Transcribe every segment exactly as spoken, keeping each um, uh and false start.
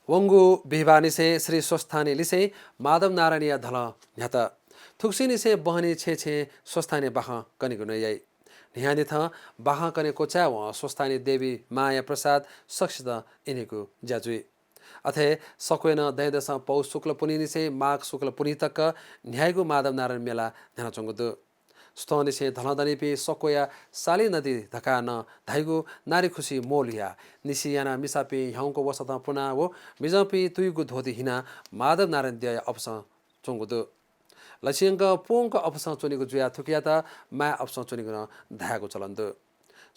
वंगु बिहिबाःनिसें श्री स्वस्थानी लिसें माधव नारायणया धलं न्ह्यात। थुगुसिंनिसें बहनी छेँ छेँ स्वस्थानी बाखं कनेगु नं याइ। न्हियान्हिथं बाखं कने क्वचाय्वं स्वस्थानी देवी मांया प्रसाद सकसितं इनेगु ज्या जुइ। अथे सक्वय् नं दँय्‌दसं पौष शुक्ल पुन्हिनिसें माघ शुक्ल पुन्हि तक न्ह्याइगु माधव नारायण मेला न्ह्यानाच्वंगु दु। सुथंनिसें धलंदनिपिं सक्वया साली नदी धकाः नं धाइगु नारीखुसी म्वःल्हुयाः निसि यानाः मिसापिं ह्याउँक वसतं पुनाः व मिजंपिं तुयुगु धोती हिनाः माधव नारायण द्यःया अपसं च्वंगु दु। लछियंक प्वंक अपसं च्वनेगु जुयाः थुकियात माय् अपसं च्वनेगु नं धायेगु चलन दु।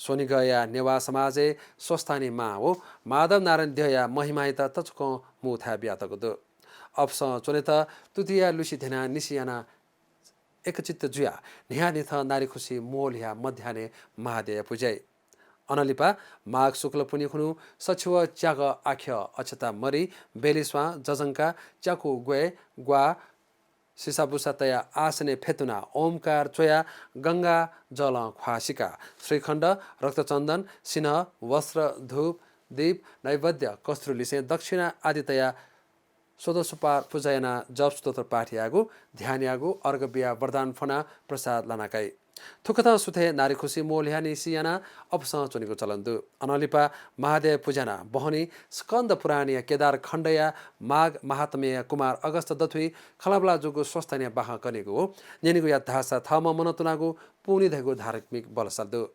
स्वनिगःया नेवाः समाजय् स्वस्थानी मां व माधव नारायण द्यःया महिमायात तच्चुकं मू थाय् बियातःगु दु। अपसं च्वनेत तुतिया लुसि ध्यनाः निसि यानाः एकचित्त जुयाः न्हियान्हिथं नारीखुसी म्वःल्हुयाः मध्यान्हय् महाद्यःया पुजा याइ। अनंलिपा माघ शुक्ल पुन्हि खुन्हु सछि व च्यागः, आख्यः, अक्षता, मरि, बेलिस्वां, जजंका, च्याकु, ग्वय्, ग्वाः, सिसाबुसा तयाः आसनय् फ्यतुनाः ओमकार च्वयाः गंगा जलं ख्वाः सिकाः श्रीखण्ड, रक्तचन्दन, सिन्हः, वस्त्र, धूप, दीप, नैवेद्य, कस्तुरीलिसें दक्षिणा आदि तयाः षोडशोपचार पुजा यानाः जप स्तोत्र पाठ यायेगु, ध्यान यायेगु, अर्घ बियाः वरदान फ्वनाः प्रसाद लाना काइ। थुकथं सुथय् नारीखुसी म्वःल्हुयाः निसि यानाः अपसं च्वनेगु चलन दु। अनंलिपा महाद्यःया पुजा यानाः बहनी स्कन्द पुराणया केदार खण्डया माघ महात्म्यया कुमार अगस्त दथुइ खँल्हाबल्हा जूगु स्वस्थानीया बाखं कनेगु व न्यनेगु यात धाःसा थःम्हं मनंतुनागु पूवनी धइगु धार्मिक बलसा दु।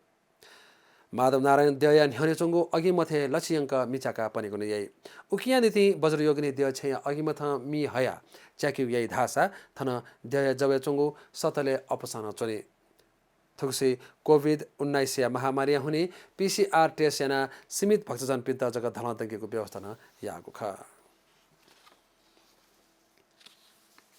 माधव नारायण द्यःया न्ह्यःने च्वंगु अगिमथय् लछियंक मि च्याकाः पनेगु नं याइ। उकिया निंतिं वज्रयोगिनी द्यः छेँया अगिमथं मि हयाः च्याकेगु याइ धाःसा थन द्यःया जवय् च्वंगु सतलय् अपसं नं च्वनी। थुगुसी कोभिड उन्नाइसया महामारीया हुनिं पीसीआर टेस्ट यानाः सीमित भक्तजनपिन्त जक धलं दंकेगु व्यवस्था नं याःगु खः।